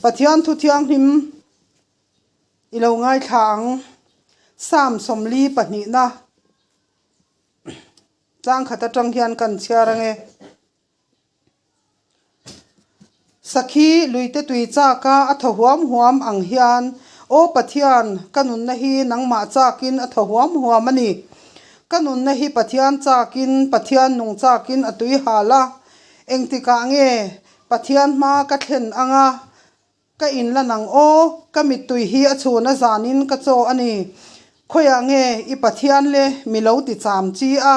Pathian thu thianghlim i lo ngaithla ang. Psalm 42na tlangkhat atang hian kan chhiar ange. Sakhi luite tui chaka a thaw huam huam ang hian, Aw Pathian, ka nunna hi nangmah chakin a thaw huam huam a ni. Ka nunna hi Pathian chakin, Pathian nung chakin a tui hal a. Engtikah nge Pathian hma ka thlen anga Ka in la nang aw, ka mittui hi a chhun a zanin ka chaw a ni. Khawiah nge i Pathian le mi lo ti cham chi a?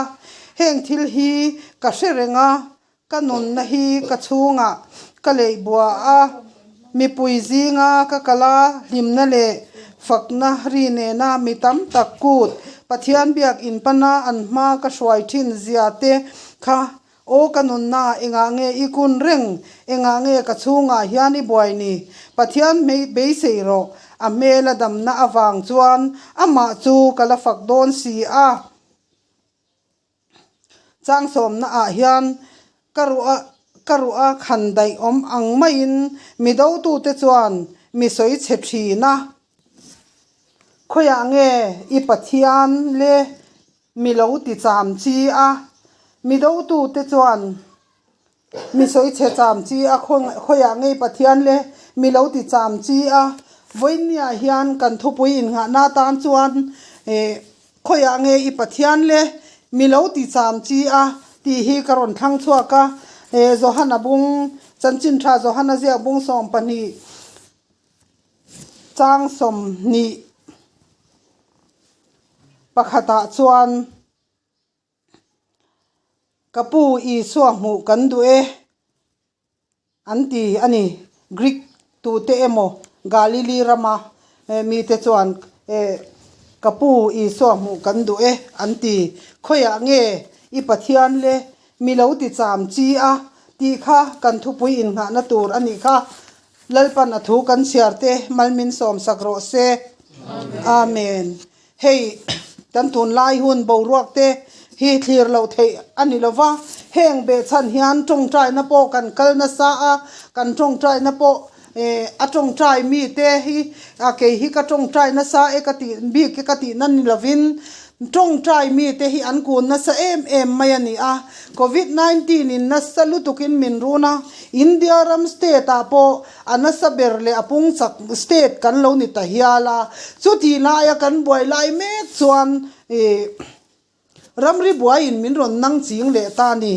Heng thil hi ka hre reng a, ka nunna hi ka chhungah ka leih bua a, mipui zinga ka kal a, hlimna leh fakna ri nena mi tam tak kut Pathian biak in pana an hma ka hruai thin zia te kha Aw ka nunna, engah nge i kun reng? Engah nge ka chhungah hian i buai ni? Pathian hmei beisei rawh, a hmel a damna avang chuan amah chu ka la fak dawn si a. Changsawmna ah hian ka ruh a ka ruh a khan daih awm ang maiin mi dotute chuan mi sawi chhe thin a. Khawiah nge i Pathian le Mi lo ti cham chi a, mi dotute chuan mi sawi chhe cham chi a, khawiah ngei Pathian le mi lo ti cham chi a, vawinia hian kan thupui innghahna atan chuan khawiah nge i Pathian le mi lo ti cham chi a tih hi ka rawn thlang chhuak a, Johana bung chanchin tha Johana ziak bung 12 chang 20. Pakhatah chuan Ka pu Isua hmuh kan duh e an ti a ni. Greek tute emaw Galili rama mite chuan Ka pu Isua hmuh kan duh e an ti. Khawiah nge i Pathian le mi lo ti cham chi a tih kha kan thupui innghahna tur a nih kha. Lalpan a thu kan chhiar te mal min sawm sak rawh se. Amen. Hei kan tunlai hun boruak te hi thlir loh theih a ni lova, heng behchhan hian tawngtaina pawh kan kal nasa a, kan tawngtaina pawh eh a tawngtai mi te hi a kei hi ka tawngtai nasa e ka tih bik e ka tih na ni lovin Tawngtai mite hi an kun nasa em em mai a ni a, Covid 19 in nasa lutukin min run a, India ram state ah pawh a nasa ber leh a pung chak state kan lo ni ta hial a, chuti laia kan buai lai mek chuan ih ramri buaiin min rawn nang ching leh ta a ni.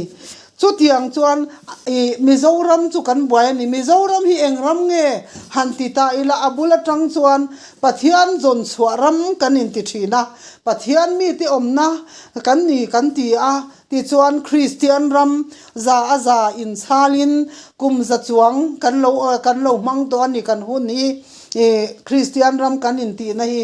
Chutiang chuan ih Mizoram chu kan buai a ni. Mizoram hi eng ram nge han ti ta ila a bul atang chuan Pathian zawn chhuah ram kan inti thin a, Pathian mite awmna kan ni kan ti a, tichuan Kristian ram za a za inchhalin kum za chuang kan lo kan lo hmang tawh a ni kan hun hi ih Kristian ram kan intihna hi.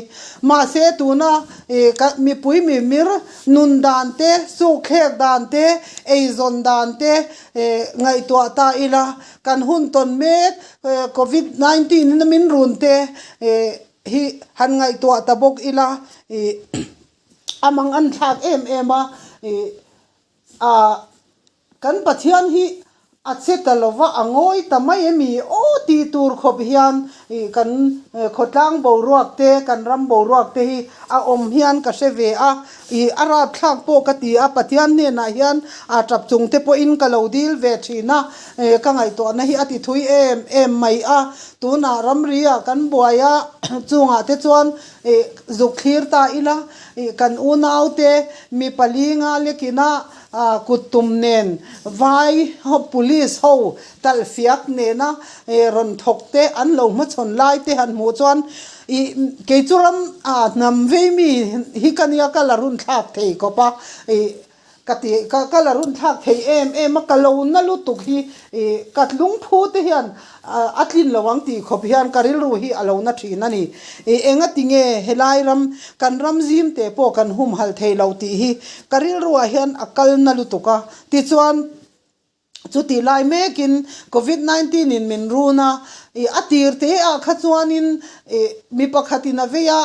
Mahse tuna ih mipui mimir nun dan te, sukthlek dan te, eizawn dan te ih ngaihtuah ta ila kan hun tawn mek Covid 19 in a min run te hi han ngaihtuah ta bawk ila ih a mang an thlak em em a ih ah kan Pathian hi a che ta lova a ngawi ta mai emi aw tih tur khawp hian ih kan khawtlang boruak te kan ram boruak te hi a awm hian ka hre ve a ih a rapthlak pawh ka ti a Pathian hnenah hian a tap chung te pawhin ka lo dil ve thin a He ka ngaihtuahna hi a ti thui em em mai a, tunah ramri ah kan buai a, chungah te chuan ih zuk thlir ta ila ih kan unau te mi pali nga lekina ah kut tum nen vai ho police ho talh fiak nena ih rawn thawk te an lo hmachhawn lai te han hmuh chuan ih kei chu ram ah hnam vei mi hi ka nia ka la run thlak thei khawp a ih Ka ti, ka ka la run thlak thei em em a, ka lo na lutuk hi ih ka lungphu te hian a tlin lo ang tih khawp hian ka rilru hi a lo na thin a ni. Ih enga ti nge helai ram kan ram zim te pawh kan humhalh thei lo tih hi ka rilruah hian a kal na lutuk a, tichuan Chutih lai mekin Covid 19 in min run a, ih a tir te ah kha chuanin ih mi pakhatin a vei a,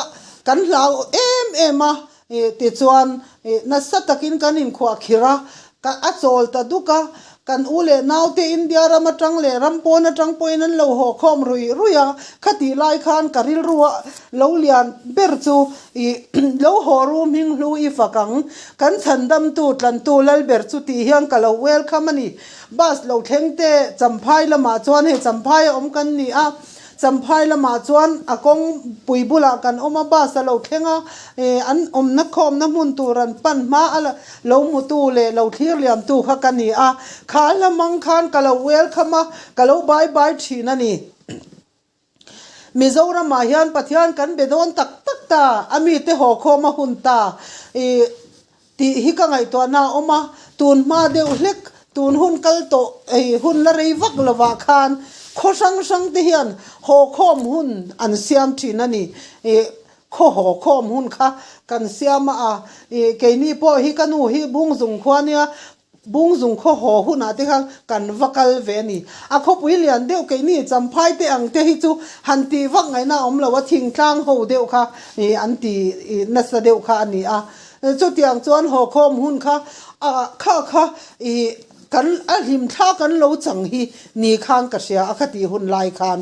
kan hlau em em a, ih tichuan ih nasa takin kan inkhuah khirh a, ka a chawl ta duk a. Kan u leh naute India ram atang leh ram pawn atang pawhin an lo haw khawm ruih ruih a, khatih lai khan ka rilrua lo lian ber chu ih lo haw ru hming hlu i fak ang, kan chhandamtu tlantu Lalber chu tih hian ka lo welcome a ni. Bus lo thleng te Champhai lamah chuan hei Champhai a awm kan ni a, Champhai lamah chuan a kawngpui bulah kan awm a, bus a lo thleng a, ih an awmna khawmna hmun tur an pan hma a lo hmutu leh lo thlir liamtu kha ka ni a, kha hla hmang khan ka lo welcome a, ka lo bye bye thin a ni. Mizoramah hian Pathian kan be dawn tak tak ta, a mite haw khawm a hun ta, ih Tih hi ka ngaihtuahna a awm a, tun hma deuh hlek, tun hun kal tawh ei hun la rei vak lovah khan khaw hrang hrang te hian haw khawm hun an siam thin a ni. Ih khaw haw khawm hun kha kan siam a a, ih keini pawh hi ka nu hi Bungzung khua nia Bungzung khaw haw hunah te khan kan va kal ve a ni. A khawpui lian deuh keini Champhai te ang te hi chu han tih vak ngaihna a awm lo a, thingtlang ho deuh kha ih an ti nasa deuh kha a ni a. Chutiang chuan haw khawm hun kha a kha kha ih kan a hlim thla kan lo chang hi ni khan ka hria a khatih hun lai khan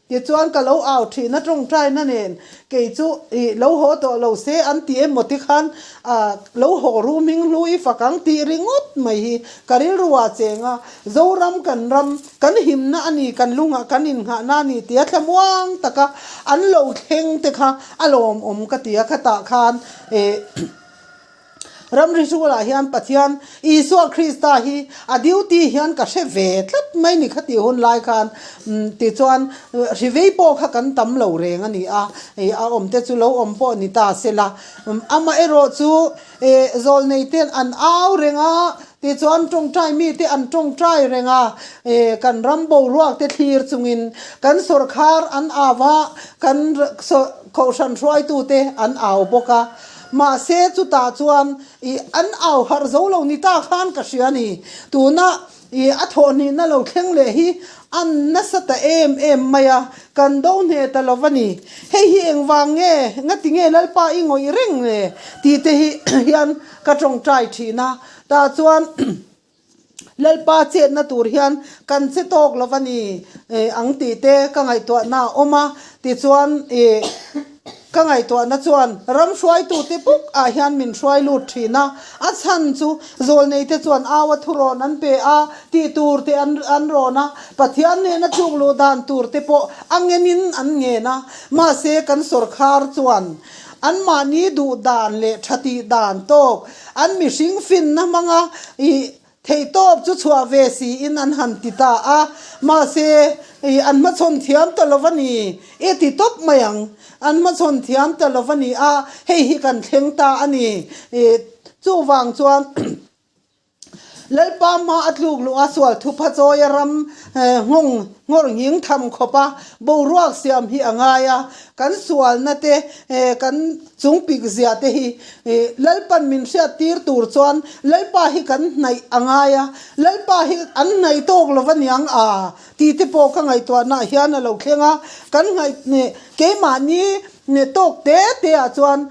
tichuan ka lo au thin a tawngtaina nen kei chu ih lo haw tawh lo se an ti emaw ti khan a lo haw ru hming hlu i fak ang tih ringawt mai hi ka rilru ah cheng a Zoram kan ram kan himna a ni kan lungah kan innghahna a ni tia thlamuang taka an lo thleng te kha A lawmawm ka ti a, khatah khan eh ramri hrualah hian Pathian Isua Krista hi a duty hian ka hre ve tlat mai ni khatih hun lai khan tichuan hri vei pawh kha kan tam lo reng a ni a, eh a awm te chu lo awm pawh ni ta sela amaherawh chu eh zawlnei ten an au reng a Tichuan tawngtai mite an tawngtai reng a, kan ram boruak te thlir chungin kan sawrkhar an au a, kan kohhran hruaitute an au bawk a. Mahse chutah chuan i an au harh zo lo ni ta khan ka hria ni. Tuna i a thawhhnihna lo thleng leh hi an nasa ta em em mai a, kan do hneh ta lo va ni. Hei hi engvang nge, ngati nge Lalpa i ngawih reng le tih te hi hian Ka tawngtai thin a, tah chuan Lalpa chetna tur hian kan che tawk lo va ni ang tih te ka ngaihtuahna a awm a, tichuan ih ka ngaihtuahna chuan ram hruaitute bawk ah hian min hruai lut thin a, a chhan chu zawlneite chuan au a thurawn an pe a, tih tur te an an rawn a, Pathian hnena tluk luh dan tur te pawh a ngenin an ngen a, mahse kan sawrkhar chuan Anmahni duh dan leh tha tih dan tawk an mihring finna hmanga ih theihtawp chu chhuah ve siin an han ti ta a, mahse ih an hmachhawn thiam ta lo va ni, i ti tawp mai ang, an hmachhawn thiam ta lo va ni a, hei hi kan thleng ta a ni, ih chuvang chuan. Lalpa hma a tluk luh a sual thupha chawi a ram nghawng nghawr nghing tham khawp a boruak siam hi a ngai a, kan sualna te kan chung pik zia te hi Lalpan min hriat tir tur chuan Lalpa hi kan hnaih a ngai a, Lalpa hi an hnaih tawk lo va niang a tih te pawh ka ngaihtuahna hian a lo thleng a, kan ngaih keimahni tawk te te ah chuan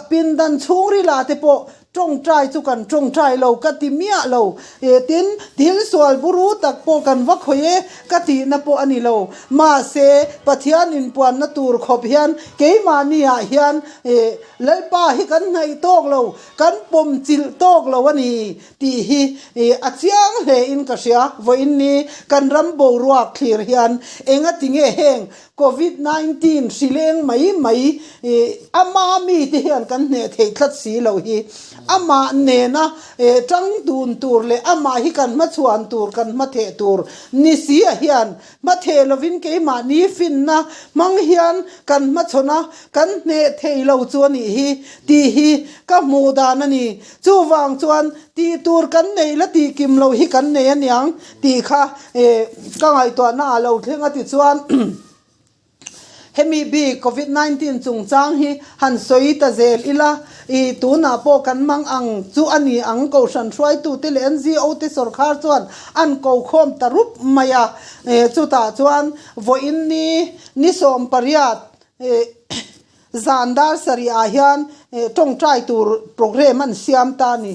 pindan chhungril ah te pawh Tawngtai chu kan tawngtai lo ka ti miah lo. E tin, thil sual buru tak pawh kan va khawih e ka tihna pawh a ni lo. Mahse, Pathian inpuanna tur khawp hian keimahni ah hian e Lalpa hi kan hnaih tawk lo, kan pawm chilh tawk lo a ni tih hi e a chiang hle in ka hria. Vawiin ni kan ram boruak thlir hian engati nge heng Covid 19 hri leng mai mai ama mite hian kan hneh theih tlat si lo hi. Amah nena tang dun tur leh amah hi kan hmachhuan tur, kan hmatheh tur ni si a hian hmatheh lovin keimahni finna hmang hian kan hmachhawn a, kan hneh thei lo chu a nih hi tih hi ka hmuh dan a ni. Chuvang chuan tih tur kan neih la tih kim lo hi kan nei aniang tih kha ka ngaihtuahna ah lo thleng a tichuan hemi bik covid 19 chungchang hi han sawi ta zel ila i tunah pawh kan mang ang chu a ni ang kohhran hruaitute leh NGO te sawrkhar chuan an ko khawm ta rup mai a chutah chuan vawiin ni ni 18 Zan dar sarih ah hian tawngtai tur programme an siam ta a ni.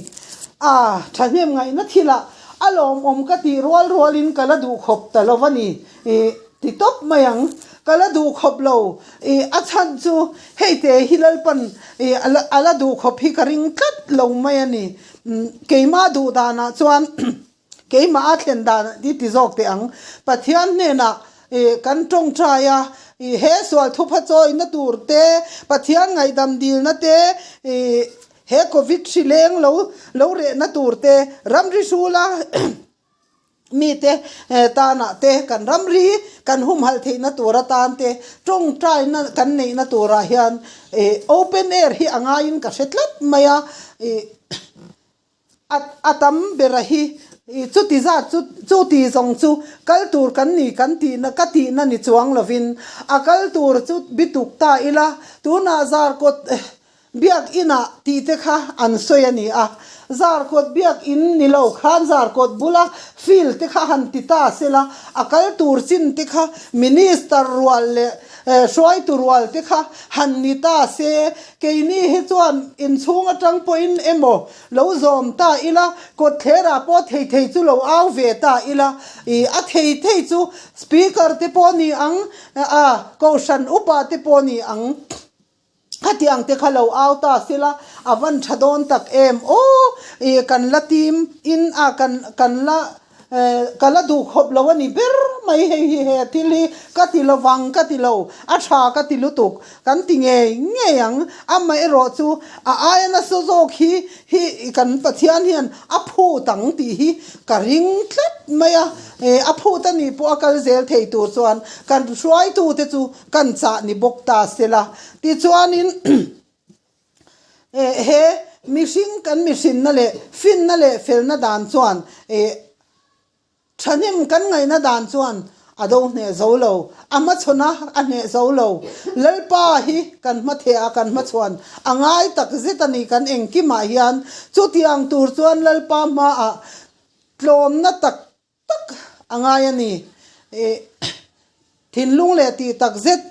A thahnem ngaihna thil ah. A lawmawm ka tih rual rualin ka la duh khawp ta lo a ni i ti tawp mai ang. Ka la duh khawp lo i a chhan chu hei te hi Lalpan i a la duh khawp hi ka ring tlat lo mai a ni. Keimah duh danah chuan keimah a thlen dan i ti zawk teh ang. Pathian hnenah i kan tawngtai a, i he sual thupha chawina tur te, Pathian ngaihdam dilna te i He Covid hri leng lo lo rehna tur te, ramri hrula mite tanah te, kan ramri kan humhalh theihna tur atan te, tawngtaina kan neihna turah hian open air hi a ngaiin ka hre tlat mai a, a tam bera hi chuti zat chu chuti zawng chu kal tur kan ni kan tihna ka tihna ni chuang lovin a kal tur chu bituk ta ila tunah zarkawt Biakinah tih te kha an sawi a ni a, Zarkawt biakin ni lo khan Zarkawt bula field te kha han ti ta sela, a kal tur chin te kha Minister rual leh hruaitu rual te kha han ni ta se, keini hi chuan inchhung atang pawhin emaw lo zawm ta ila, kawtthlerah pawh thei thei chu lo au ve ta ila, ih a thei thei chu Speaker te pawh ni ang a, Kohhran upa te pawh ni ang. Khatiang te kha lo au ta sela a van tha dawn tak em aw i kan la team in a kan kan la ka la duh khawp lo a ni ber mai hei hi he thil hi ka ti lo vang ka ti lo a tha ka ti lutuk kan ti ngei ngei ang amaherawh chu a aia nasa zawk hi hi kan Pathian hian a phut ang tih hi ka ring tlat mai a a phut a nih pawh a kal zel thei tur chuan kan hruaitute chu Kan chah ni bawk ta sela. Tichuanin he mihring kan mihrinna leh finna leh felna dan chuan thahnem kan ngaihna dan chuan a do hneh zo lo, a hmachhawn a a hneh zo lo. Lalpa hi kan hmatheh a kan hmachhuan a ngai tak zet a ni kan engkimah hian. Chutiang tur chuan Lalpa hmaah tlawmna tak tak a ngai a ni. Ih thinlung leh tih tak zet,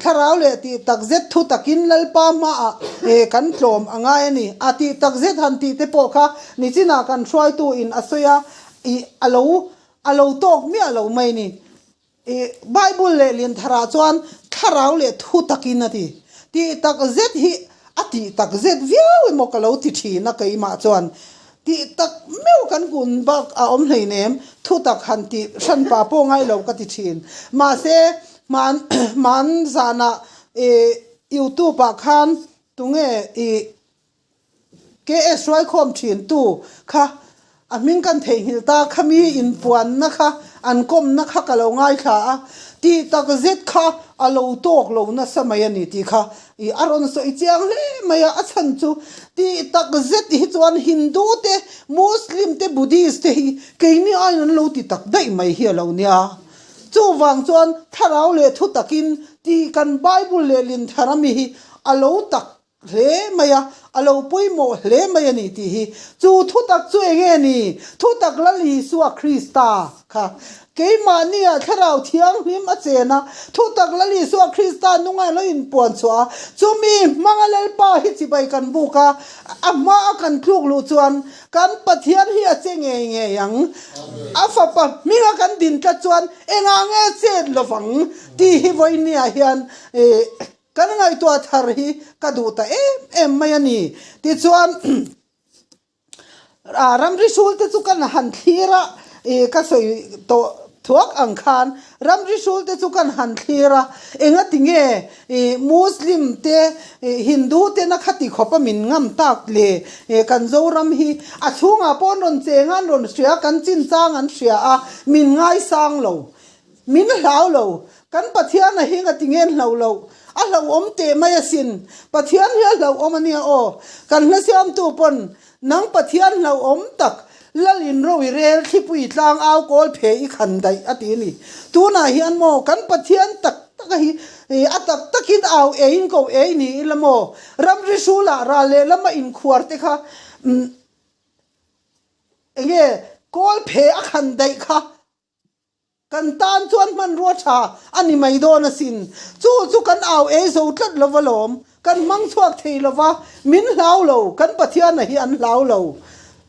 thlarau leh tih tak zet thu takin Lalpa hmaah ih kan tlawm a ngai a ni. A tih tak zet han tih te pawh kha nichinah kan hruaitu in a sawi a, ih a lo a lo tawk miah lo mai a ni. Ih Bible leh Liantharah chuan thlarau leh thu takin a ti. Tih tak zet hi a tih tak zet viau emaw ka lo ti thin a keimah chuan. Tih tak meuh kan kun bak a awm hleinem, thu tak han tih hran pah pawh ngai lo ka ti thin. Mahse, hman hman zanah ih youtube ah khan tunge ih KS hruaikhawm thin tu kha a hming kan theihnghilh ta kha mi inpuanna kha an kawmna kha ka lo ngaithla a, tih tak zet kha a lo tawk lo nasa mai a ni tih kha ih a rawn sawi chiang hle mai a, a chhan chu tih tak zet hi chuan Hindu te, Muslim te, Buddhist te hi keini aiin an lo ti tak daih mai hi a lo nia. Chuvang chuan thlarau leh thu takin tih kan Bible leh Linthar ami hi a lo tak hle mai a, a lo pawimawh hle mai a ni tih hi. Chu thutak chu eng nge ni? Thutak Lal Isua Krista kha keimahnia Thlarau Thianghlim a chen a, thutak Lal Isua Krista nunga lo inpuan chhuah a, chumi hmanga Lalpa hi chibai kan buk a, a hma a kan tluk luh chuan kan Pathian hi a che ngei ngei ang. A fapa hminga kan din tlat chuan engah nge chet lovang tih hi vawinia hian Kan ngaihtuah thar hi ka duh ta em em mai a ni. Tichuan ramri hrul te chu kan han thlir a, ih ka sawi tawh thuak ang khan ramri hrul te chu kan han thlir a, engati nge ih Muslim te ih Hindu te na khati khawp a min ngam tak le, ih kan Zoram hi a chhungah pawh an rawn cheng a, an rawn hria, kan chinchang an hria a, min ngaisang lo. Min hlau lo. Kan Pathian a hing a ti ngen hlo lo. A hlauhawm teh mai asin. Pathian hi a hlauhawm a nia aw. Kan hla siamtu pawn, Nang Pathian hlauhawm tak, Lal in ro i rel, thlipui tlang au kawl phe i khan daih a ti a ni. Tunah hian maw kan Pathian tak tak a hi a tak takin au eiin ko ei ni ila maw? Ramri hrulah ral leh lama inkhuar te kha enge kawl phe a khan daih kha Kan tan chuan hmanrua tha a ni mai dawn asin. Chu chu kan au ei zo tlat lo va lawm. Kan hmang chhuak thei lo va, min hlau lo, kan Pathiana hi an hlau lo.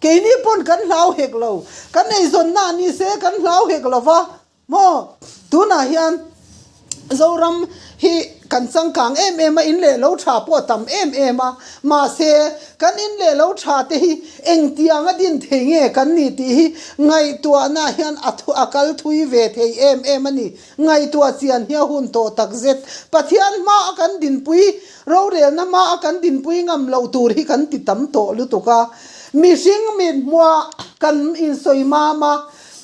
Keini pawn kan hlau hek lo. Kan eizawnna a ni se kan hlau hek lo va maw? Tunah hian Zoram hi kan changkang em em a, in leh lo tha pawh a tam em em a. Mahse, kan in leh lo tha te hi engtianga din thei nge kan ni tih hi ngaihtuahna hian a a kal thui ve thei em em a ni. Ngaihtuah chian hi a hun tawh tak zet. Pathian hma a kan dinpui, rorelna hma a kan dinpui ngam loh tur hi kan ti tam tawh lutuk a. Mihring mit hmuah kan insawi mam a,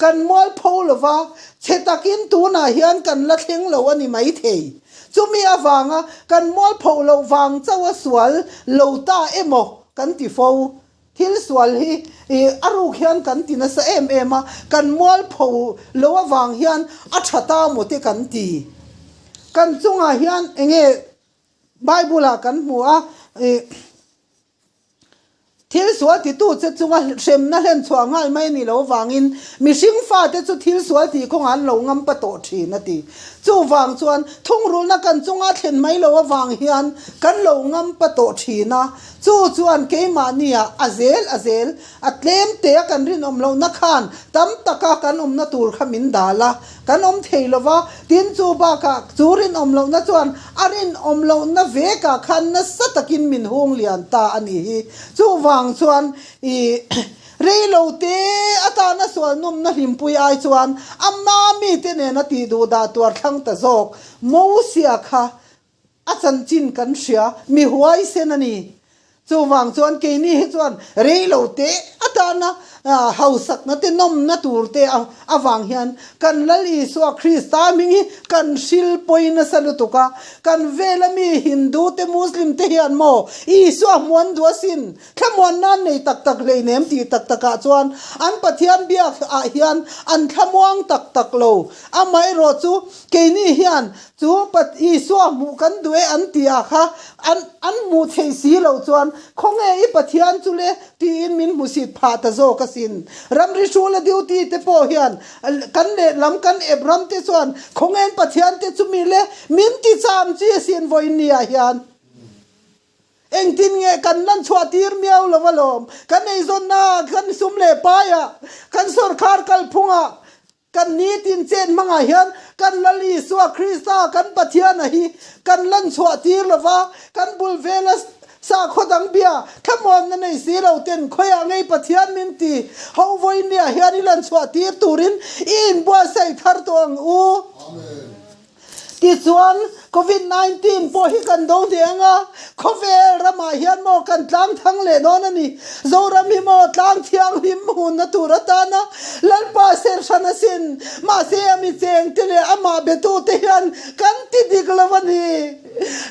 kan mualpho lo va, chhe takin tunah hian kan la thleng lo a ni maithei. Chumi avanga kan mualpho loh vang chauh a sual lo ta emaw kan ti fo. Thil sual hi a ruk hian kan ti nasa em em a, kan mualpho lo avang hian a tha ta maw te kan ti. Kan chungah hian enge Bible ah kan hmu a, ih thil sual titu che chunga hremna hlen chhuah nghal mai a nih loh avangin mihring fate chu thil sual tih kawngah an lo ngampa tawh thin a ti. Chuvang chuan thungrulna kan chunga thlen mai loh avang hian kan lo ngampa tawh thin a. Chu chuan keimahnia a zel a zel, a tlem te a kan rinawm lohna khan tam taka kan awmna tur kha min dal a, kan awm thei lo va, tin chu bakah chu rinawm lohna chuan a rinawm lohna vekah khan nasa takin min hung lian ta a nih hi. Chuvang chuan i reilo te atana sual nawmna hlimpui ai chuan ama mite nena tih duh dah tuar thlang ta zawk Mosia kha A chanchin kan hria, mi huaisen a ni. Chuvang chuan keini hi chuan rei lo te atana hausakna te nawmna tur te avang hian kan Lal Isua Krista hming hi kan hril pawi nasa lutuk a. Kan vela mi Hindu te Muslim te hian maw Isua hmuan duh asin, thlamuan nan nei tak tak hleinem tih tak takah chuan an Pathian biak ah hian an thlamuang tak tak lo. Amaherawhchu keini hian Chu Pat Isua hmuh kan duh e an ti a kha, an an hmuh theih si loh chuan khawnge i Pathian chu le tiin min hmusit phah ta zawk asin. Ramri hrula duty te pawh hian kan lehlam kan ep ram te chuan khawnge an Pathian te chu mi le min ti cham chi asin vawiin ni ah hian. Engtin nge kan lan chhuah tir miau lo alawm, kan eizawnna kan sum leh paiah, kan sawrkhar kalphungah Kan nitin chet hmangah hian kan Lal Isua Krista kan Pathiana hi kan lan chhuah tir lo va, kan bul vela sakhaw dang bia thlamuanna nei si lo ten khawiah ngei Pathian min ti ho vawinia hian i lan chhuah tir turin i inbuatsaih thar tawh ang u. Tichuan, Covid 19 pawh hi kan do hle ang a, khawvel ramah hian maw kan tlang thang leh dawn a ni. Zoram hi maw tlang thianghlim hunna tur atana Lalpa ser hran asin. Mahse, a mi chengte leh amah betute hian kan ti dik lo a ni.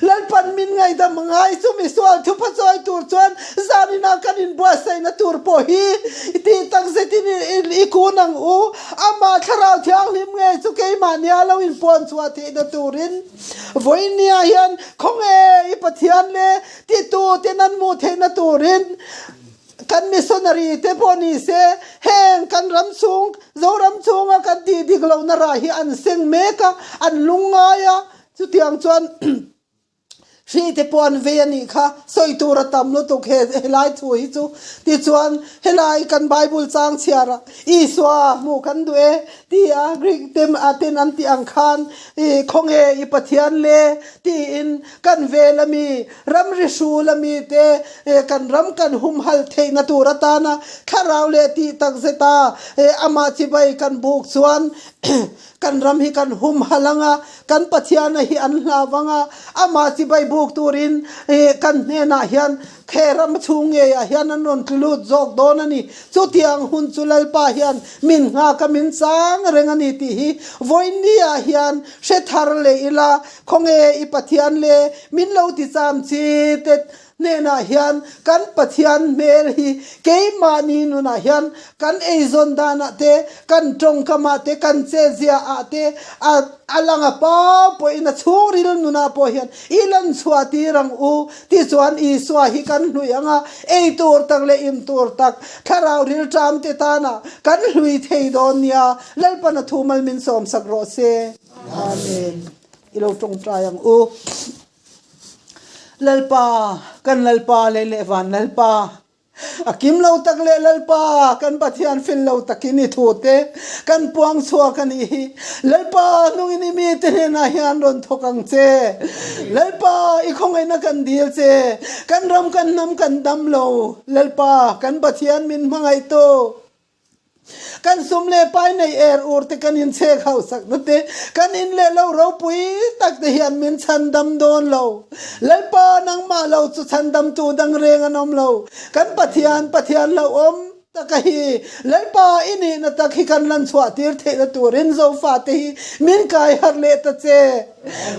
Lalpan min ngaihdam a ngai chu misual thupha chawi tur chuan zaninah kan inbuatsaihna tur pawh hi tih tak zetin i kun ang u. Amah Thlarau Thianghlim nge chu keimahnia lo inpuan chhuah theihna turin vawinia hian khawnge i Pathian le tituten an hmuh theihna turin kan missionary te pawh ni se heng kan ram chhung Zoram chhunga kan tih dik lohna rah hi an seng mek a, an lungngai a, chutiang chuan Hri te pawh an vei a nih kha, sawi tur a tam lutuk he helai thu hi chu. Tichuan, helai kan Bible chang chhiar a, Isua hmuh kan duh e ti a Greek te ten an tih ang khan i khawnge i Pathian le tiin kan vel ami, ramri hrul ami te kan ram kan humhalh theihna tur atana thlarau leh tih takzeta amah chibai kan buk chuan Kan ram hi kan humhalh ang a, kan Pathiana hi an hlau ang a, amah chibai buk turin kan hnenah hian he ram chhung ngeiah hian an rawn tlu lut zawk dawn a ni. Chutiang hun chu Lalpa hian min nghak a, min chang reng a ni tih hi vawinia hian hre thar leh ila, khawnge i Pathian le min lo ti cham chi te Hnenah hian kan Pathian hmel hi keimahni nunah hian kan eizawn danah te, kan tawngkamah te, kan cheziaah te a a lang a pau pawhin a chhungril nunah pawh hian i lan chhuah tir ang u. Tichuan Isua hi kan hlui ang a, ei tur tak leh in tur tak thlarau rilṭam te tana kan hlui thei dawn nia. Lalpan a thu mal min sawmsak rawh se. Amen. I lo tawngtai ang u. Lalpa, kan Lalpa lei leh van Lalpa. A kim lo tak leh Lalpa kan Pathian fil lo takin i thu te kan puang chhuak a nih hi. Lalpa nungin i mite hnenah hian rawn thawk ang che. Lalpa i khawngaihna kan dil che. Kan ram kan hnam kan dam lo. Lalpa kan Pathian min hmangaih tu. Kan sum leh pai nei er ur te kan inchhek hausakna te, kan in leh lo ropui tak te hian min chhandam dawn lo. Lalpa nangmah lo chu chhandamtu dang reng an awm lo. Kan Pathian, Pathian hlauhawm taka hi Lalpa i nihna tak hi kan lan chhuah tir theihna turin Zofate hi min kai harh leh ta che.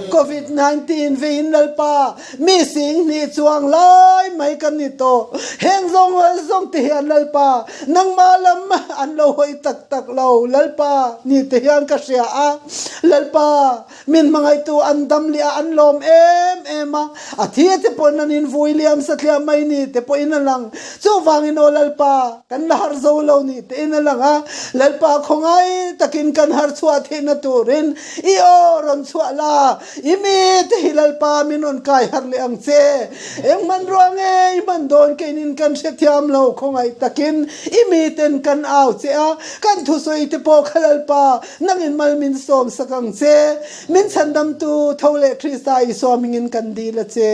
Covid 19 veiin Lalpa mi 20,000 chuang lai mai kan ni tawh. Heng zawng zawng te hian Lalpa nangmah lam an lo hawi tak tak lo. Lalpa ni te hian ka hria a. Lalpa min hmangaihtu an dam leh a an lawm em em a. A thi te pawhin an invui liam satliah mai ni te pawhin a lang. Chuvangin aw Lalpa kan la harh zo lo ni tein a lang a. Lalpa khawngai takin kan harh chhuah theihna turin I aw rawn chhuah la, i mi te hi Lalpa min rawn kai harh leh ang che. Eng hmanrua nge i hman dawn keinin kan hrethiam lo, khawngaih takin i mi ten kan au che a, kan thusawi te pawh kha Lalpa nangin mal min sawm sak ang che. Min chhandamtu tho leh Krista Isua hmingin kan dil a che.